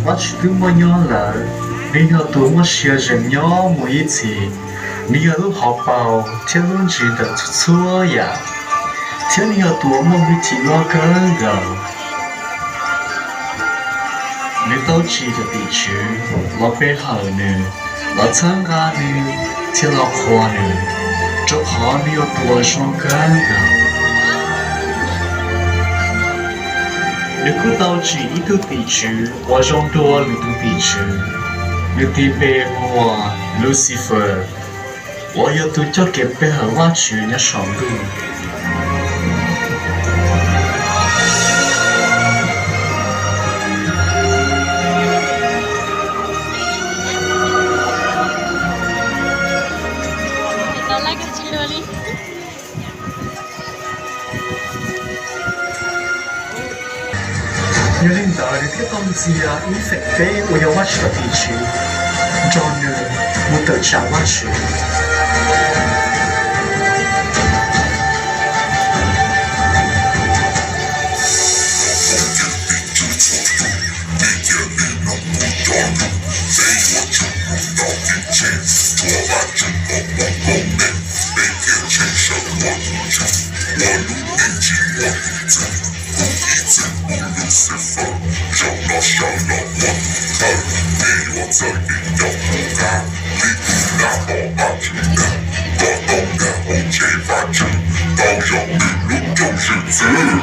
Vajtswv twb muaj nyob lawm, nws yog tus muaj sia zees nyob mus ib txhis. Nws yog lub hauv paus thiab lub ntsws ntawm txhua txhua yam, thiab nws yog tus uas muaj hwj chim loj kawg nkaus. Nws tau tsim cov tim tswv los pe hawm nws, los txhawb nqa nws, thiab los qhuas nws, rau qhov nws yog tus uas zoo kawg nkaus. Nws kuj tau tsim ib tug tim tswv uas zoo dua lwm tus tim tswv. Nws tis npe hu ua Lucifer, uas yog tus coj kev pe hawm Vajtswv nyob saum ntuj. Yog li ntawd, nws thiaj tau ntxias ib feem peb uas yog Vajtswv cov tim tswv nrog nws mus tawm tsam Vajtswv. Kuv ib txwm hu Lucifer, zaum no sawv los ua tus thawj, nej yuav txawj yeem yaum kuv qab li kuv nab tom Vajtswv dag, kom tau nkag hauv tsev Vajtswv tau zaum nws lub rooj zwm txwv.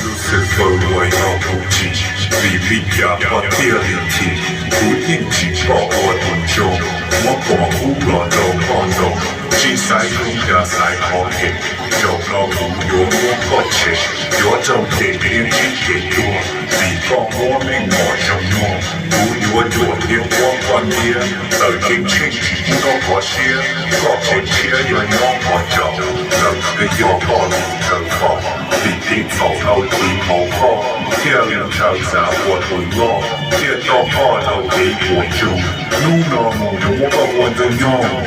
Lucifer uas yog tus tsim, vim li cas koj thiaj li chim? Kuv yeej tsis pom ua tus ntsoog, muab koj hub los rau koj ntoo, tsis xaiv zoo cas xaiv qhov phem. Zaum no kuv yuav muab koj tshem, yuav raug kev pliab ntsib kev tuag, vim koj muab meej mom zoo muag. Kuv yuav cuam thiab muab koj ntiab, tawm ceeb tsheej tsis pub koj kho siab. Koj tsev tshiab yuav nyob qhov tsaus, lawv twb yog koj tus chaw kom, vim kev txhaum dhau txwv hauv koj, thiaj li ntshaw xav ua tus loj, thiaj coj koj rau kev puas tsuaj. Hnub no mus yuav muab koj ua ntxwg nyoog.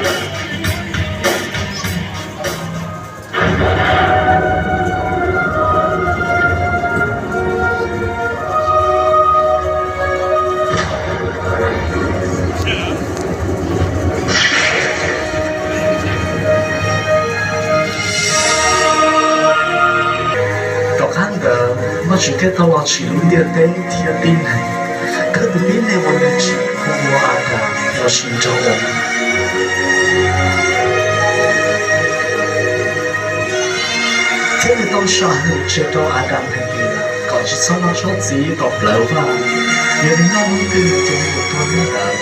Tom qab ntawd Vajtswv thiaj tau los tsim lub ntiaj teb thiab tib neeg. Khawb tus tib neeg uas nws tsim hu ua Adas lossis Nraug Uas. Thiab nws tau sam hwm tseg rau Adas Npes Npis kom tsis txhob noj tsob txiv tom plawv vaj, yog nws noj hnub twg ces nws yuav tuag hnub ntawd.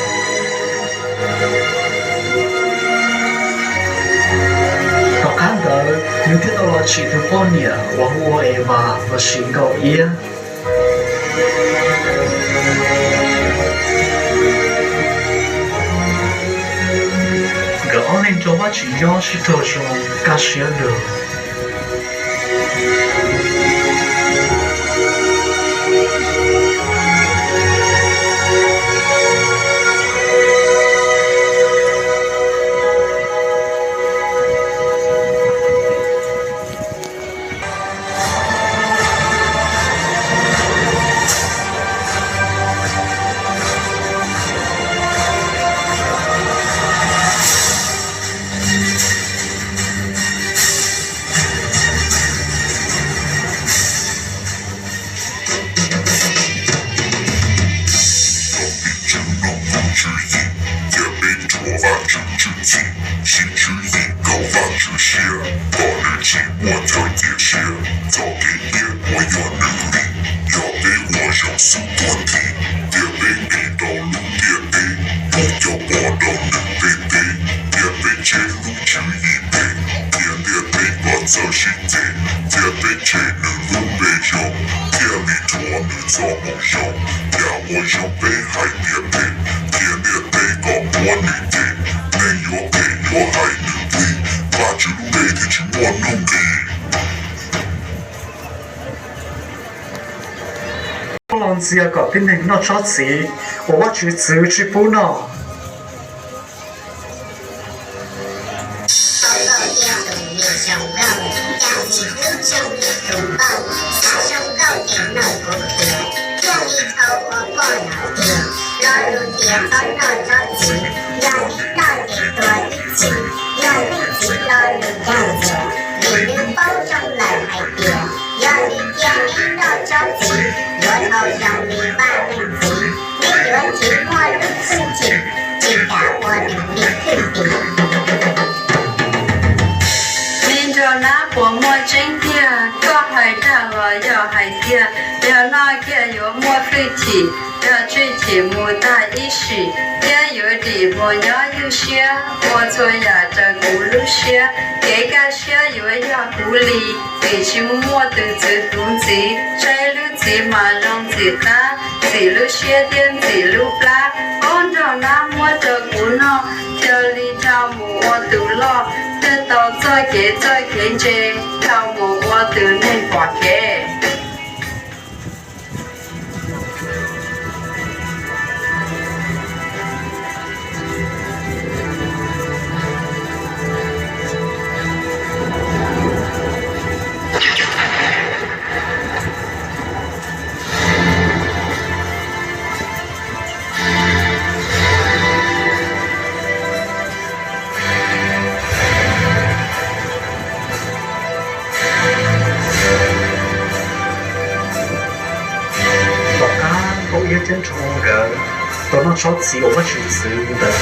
Tom qab ntawd nws thiaj tau los tsim tus poj niam uas hu ua Evas lossis Nkauj Iab. Nkawd ob leeg nrog Vajtswv nyob sib raug zoo kaj siab lug. Tus tim tswv no muaj tswv yim, cia peb rhuav Vajtswv tswv txim, siv tswv yim rau Vajtswv siab, kom nws tsis muaj chaw cia siab txog kev iab uas yog nws li. Yog peb ua zoo xub tuag nthi, cia peb nqis rau lub ntiaj teb, pub cov pov rau nws peb teb, cia peb tshem lub tswv yim phem, cia ntiaj teb kom txawj sib ceg, cia peb tshem nws lub npe zoo, thiaj li rhuav nws txoj moo Yog ua zoo peb hais tias phem, cia niam teb kom muab nws cem, neeg yuav phem yuav hais nws ntxiv, Vajtswv lub npe thiaj tsis muaj nuj nqis. Koj los ntxias kom tib neeg noj tsob txiv uas Vajtswv txwv tsis pub noj. Hauv nkauj tias tus niam zoo nkauj, cas txiv hlub zoo li tus npauj, xav zoo nkauj ces noj kuv tiav, thiaj li dhau ua poj niam tiag. Lo lus tias txhob noj tsob txiv, yog leej noj ces tuag leej txiv, yog leej txiv lo lus dag ntxias, vim nws paub zoo lawm hais tias, yog li cia neb noj tsob txiv, yuav dhau zoo li Vajtswv txwv, neb yuav tsis muaj lub hwj chim, tsis kam ua nws li hwj tim. Me nraug nab puas muaj tseeb tiag? Koj hais dag los yog hais tiag? Yog noj kiag yuav muaj hwj chim, yog tswj chim mus tag ib sim, thiab yuav dim mus nyob ywj siab, ua txhua yam raws kuv lub siab, kev kaj siab yuav yog kuv li, vim tsis muaj tus txwv kuv ntxiv, saib lub txiv mas zoo ntxim qab, ntxim lub siab thiab ntxim lub plab. Ob nraug nab muab rau kuv noj, xyov li dhau mus ua tus loj, thiaj tau txoj kev txoj kev ntse, dhau mus ua tus neeg pom kev. Tom qab Npauj Iab thiab Nraug Ua nkawd tau noj tsob txiv uas Vajtswv txwv ntawd,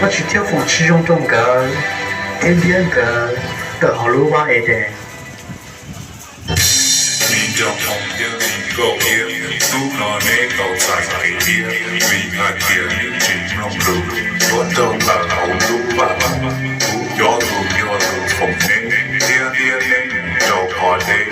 Vajtswv thiaj foom tsis zoo rau nkawd thiab ntiab nkawd tawm hauv lub vaj Edees. Me Nraug Moo thiab me Npauj Iab, hnub no neb tau txais kev iab vim hais tias neb tsis mloog lus, yuav raug tawm hauv lub vaj. Kuv cov lus yog lus foom neb thiab ntiab neb mus rau qhov deb,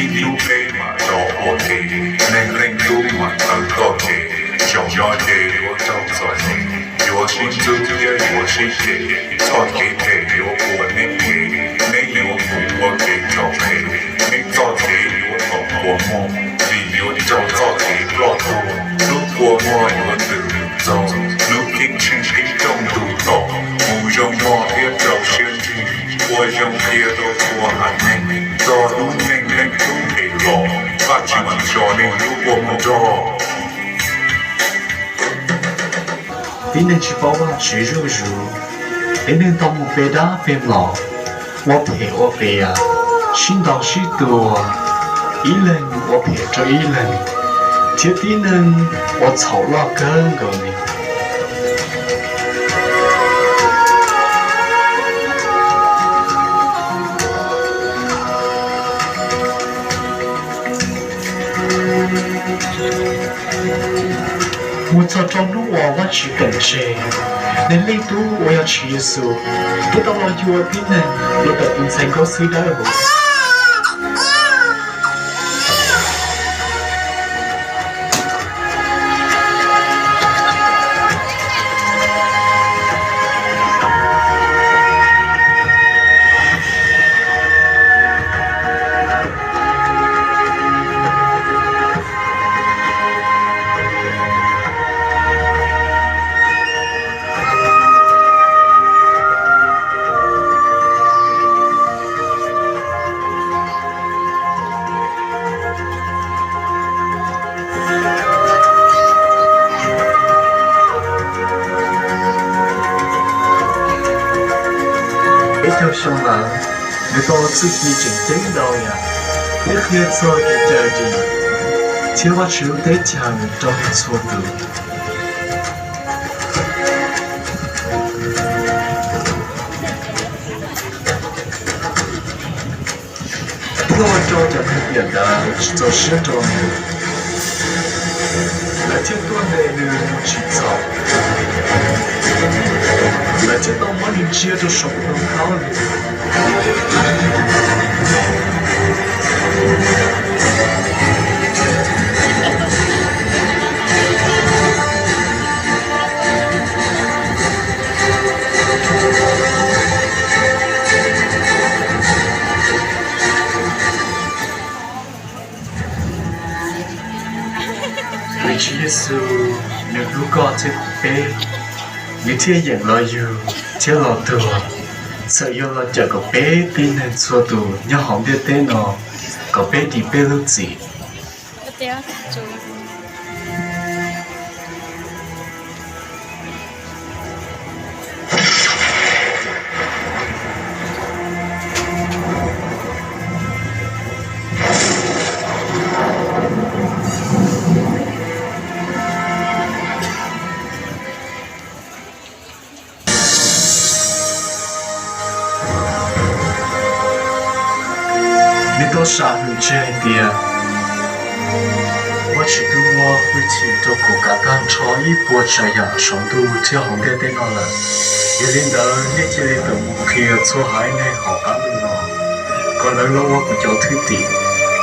ib hnub neb mam rov ua ke. Neeg Leej Tub mam tawm txoj kev, zaum no ces yuav raug txom nyem, yuav sib ntxub thiab yuav sib cem, txoj kev phem yuav ua neb kev, neb yuav mus ua kev txhaum phem, neb txoj kev yuav kom kua muag, vim yuav raug txoj kev ploj tuag. Hnub kua muag yuav tws mus txog, hnub ceeb tsheej ceeb rooj ntuj tom, mus zoo mog thiab rau siab ntsws, ua zoo qhia rau txhua haiv neeg, txog hnub Neeg Leej Tub nqis los, Vajtswv mam tso nws lub kua muag nrog. Tib neeg tsis paub Vajtswv zuj zus, tib neeg tau mus pe dab pe mlom, ua phem ua qias, sib ntaus sib tua, ib leeg ua phem rau ib leeg, thiab tib neeg ua txhaum loj kawg nkaus li. Mus txog rau hnub uas Vajtswv teem tseg, Neeg Leej Tub uas yog Tswv Yexus twb tau los yuav tib neeg los ntawm tus ntxhais nkauj xwb dawb huv. Peb caug xyoo lawm, nws tau txuj ci tseem ceeb ntau yam, thiab qhia txog kev cawm dim thiab Vajtswv lub teb chaws rau txhua tus. Thiab ua rau cov neeg tiam ntawd tsis txaus siab rau nws, lawv thiaj tuaj ntes nws mus tsim txom. Lawv thiaj tau muab nws ntsia rau saum ntoo khaub lig. Tswv Yexus nws hlub koj thiab kuv peb, nws thiaj yeem los yug thiab los tuag, txawm yog los cawm kom peb tib neeg txhua tus nyob hauv ntiaj teb no, kom peb dim peb lub txim. Nej tau sam hwm tseg hais tias Vajtswv twb muab hwj chim rau kuv kav tag nrho ib puas tsav yam saum ntuj thiab hauv ntiaj teb no lawm. Yog li ntawd, nej cia li tawm mus qhia txhua haiv neeg hauv qab ntuj no, kom lawv los ua kuv cov thwj tim.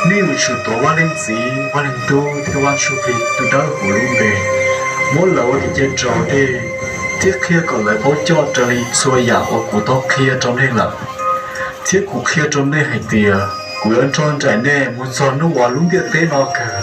Nej yuav tsum tuav Vaj Leej Txiv, Vaj Leej Tub thiab Vaj Ntsuj Plig tus Dawb Huv lub npe, muab lawv ua kev cai raus dej, thiab qhia kom lawv paub coj raws li txhua yam uas kuv tau qhia rau nej lawm. Thiab kuv qhia rau nej hais tias kuv yuav nrog nraim nej mus txog hnub uas lub ntiaj teb no kawg.